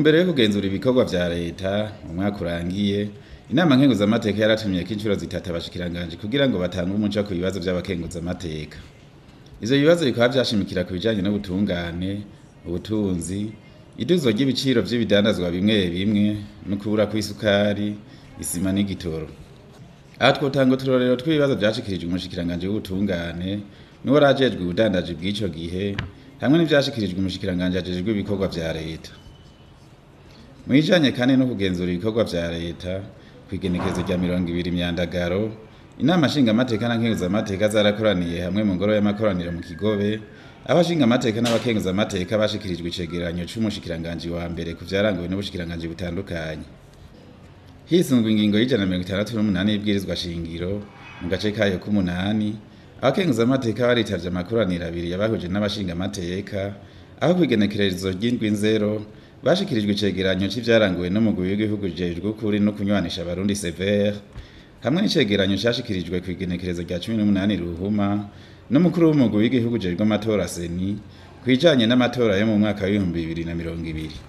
ntumbero yo kugenzura ibikorwa vya leta mu mwaka urangiye, inama nkenguzamateka yaratumyeko incuro zitatu abashikiranganji kugira ngo batange umuco ku bibazo vy'abakenguzamateka. Ivyo bibazo bikaba vyashimikira ku bijanye n'ubutungane, ubutunzi, iduzwa ry'ibiciro vy'ibidandazwa bimwe bimwe, n'ukubura kw'isukari, isima n'igitoro. Aha twotanga uturorero tw'ibibazo vyashikirijwe umushikiranganji w'ubutungane n'uwarajejwe ubudandaji bw'ico gihe, hamwe n'ivyashikirijwe umushikiranganji ajejwe ibikorwa vya leta. Mu bijanye kandi no kugenzura ibikorwa vya leta, kw'igenekerezo rya 20 Myandagaro, inama nshingamateka na nkenguzamateka zarakoraniye hamwe mu ngoro y'amakoraniro mu Kigobe, aho abashingamateka n'abakenguzamateka bashikirijwe icegeranyo c'umushikiranganji wa mbere ku vyaranguwe n'ubushikiranganji butandukanye. Hisunzwe ingingo y'168 y'ibwirizwa shingiro, mu gace kayo k'umunani, abakenguzamateka baritavye amakoraniro abiri yabahuje n'abashingamateka, aho kw'igenekerezo ry'indwi Nzero bashikirijwe icegeranyo c'ivyaranguwe n'umugwi w'igihugu ujejwe ukuri no kunywanisha abarundi CVR, hamwe n'icegeranyo cashikirijwe kw'igenekerezo rya 18 Ruhuma n'umukuru w'umugwi w'igihugu ujejwe amatora CENI, ku bijanye n'amatora yo mu mwaka w'2020.